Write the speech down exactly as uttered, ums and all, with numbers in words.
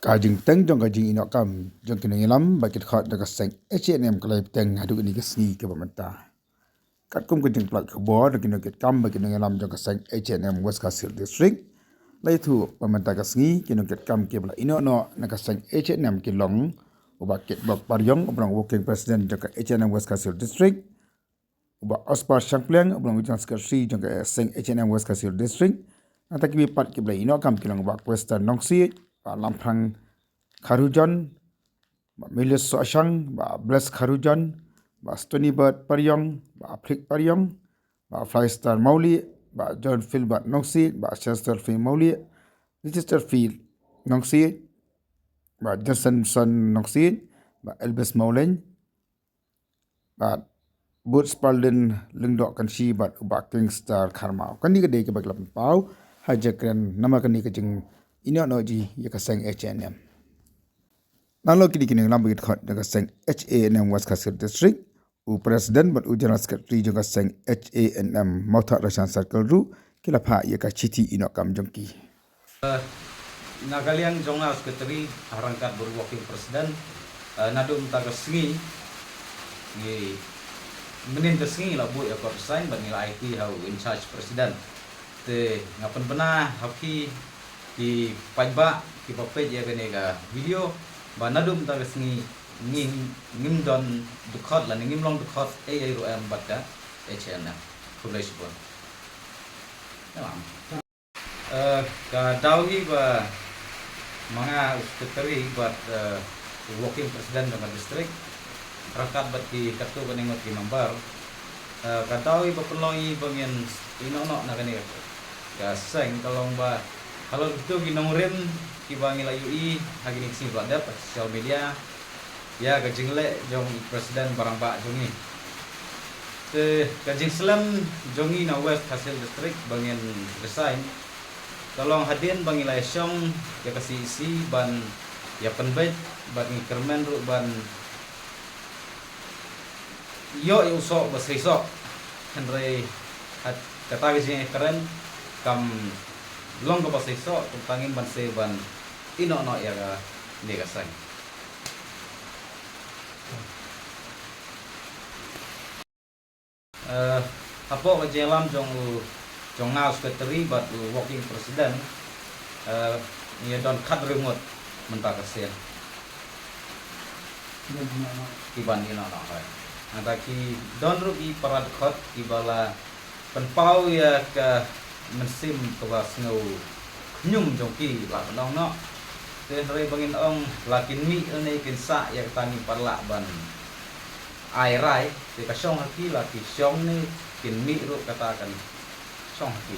Ka jingteng jong ka jingïoh kam jong ki nongïalam bad ki dkhot jong ka seng H A N M ka la ïapteng haduh kane ka sngi kaba mynta. Katkum ka jingpynlait khubor na ki nongkitkam bad ki nongïalam jong ka seng H A N M West Khasi Hills District, la ïathuh ba mynta ka sngi ki nongkitkam kiba la ïoh noh na ka seng H A N M ki long u Bah Kitbok Pariong uba long Working President jong ka H A N M West Khasi Hills District, u Bah Osper Shangpliang uba long General Secretary jong ka seng H A N M West Khasi Hills District. Nangta kiba pat kiba la ïoh noh kam ki long u Bah Quester Nongsiej, Bah Lamphrang Kharujon, Bah Milius Sohshang, Bah Bless Kharujon, Bah Stonybird Pariong, Bah Phlik Pariong, Bah Flystar Mawlieh, Bah John Philbert Nongsiej, Bah Chesterfield Mawlieh, Chesterfield Nongsiej, Bah Johnson Nongsiej, Bah Elvis Mawleng, bad Boots Paldin Lyngdoh Kynshi bad u Bah Kingstar Kharmaw. Kane ka dei kaba ki la pynpaw ha jingkren namar kane ka jingïoh noh jong ki ïa ka seng H A N M. Nalor kine ki nongïalam bad ki dkhot jong ka seng H A N M West Khasi Hills District, u President bad u General Secretary jong ka seng H A N M Mawthadraishan Circle ruh ki la phah ïa ka shithi ïoh noh kam jong ki. Eh, na ka liang jong nga u Secretary, ha ryngkat bad u Working President, eh, naduh mynta ka sngi, ngi, mynhynnin ka sngi la buh ïa ka resign bad ngi la aiti ha u in charge President. Te nga pynbna ha phi ki paidbah kiba peit ïa kane ka video ba naduh mynta ka sngi ngim, ngim don dkhot lane ngim long dkhot ei ei ruh em bad ka H A N M. Khublei shibun. Ïa, eh, ka daw hi ba ma nga u Secretary bad, eh, u Working President jong ka district ryngkat bad ki katto katne ngut ki member, eh, ka daw hi ba pynlong hi ba ngin ïoh noh na kane ka seng ka long ba halor kito ki nongrim kiba ngi la ïohi ha kine ki sngi ba la dep ha social media ïa ka jingleh jong i President ba rangbah jong ngi. Te ka jingslem jong ngi na West Khasi Hills District ba ngin resign ka long hadien ba ngi la ïashong ïa ka C E C ban ïa pynbeit bad ngi kyrmen ruh ban ïoh ïa u soh ba seisoh. Hynrei ha kata ka jingkren kam long kaba seisoh, kumta ngim banse ban ïoh noh ïa kane ka seng. Eh, hapoh ka jingïalam jong u, jong nga u Secretary bad u Working President, eh, ngi don khathynriew ngut mynta ka sien kiban ïoh noh, eh. Nangta ki don ruh ki para dkhot kiba la pynpaw ïa ka mynsiem kaba sngewkhñium jong ki la pynlong noh. Te hynrei ba ngin ong la kin mih ne kin sah ïa kata ngim pat lah ban ai rai, te ka shong ha ki, la ki shong ne kin mih ruh kata kan shong ha ki.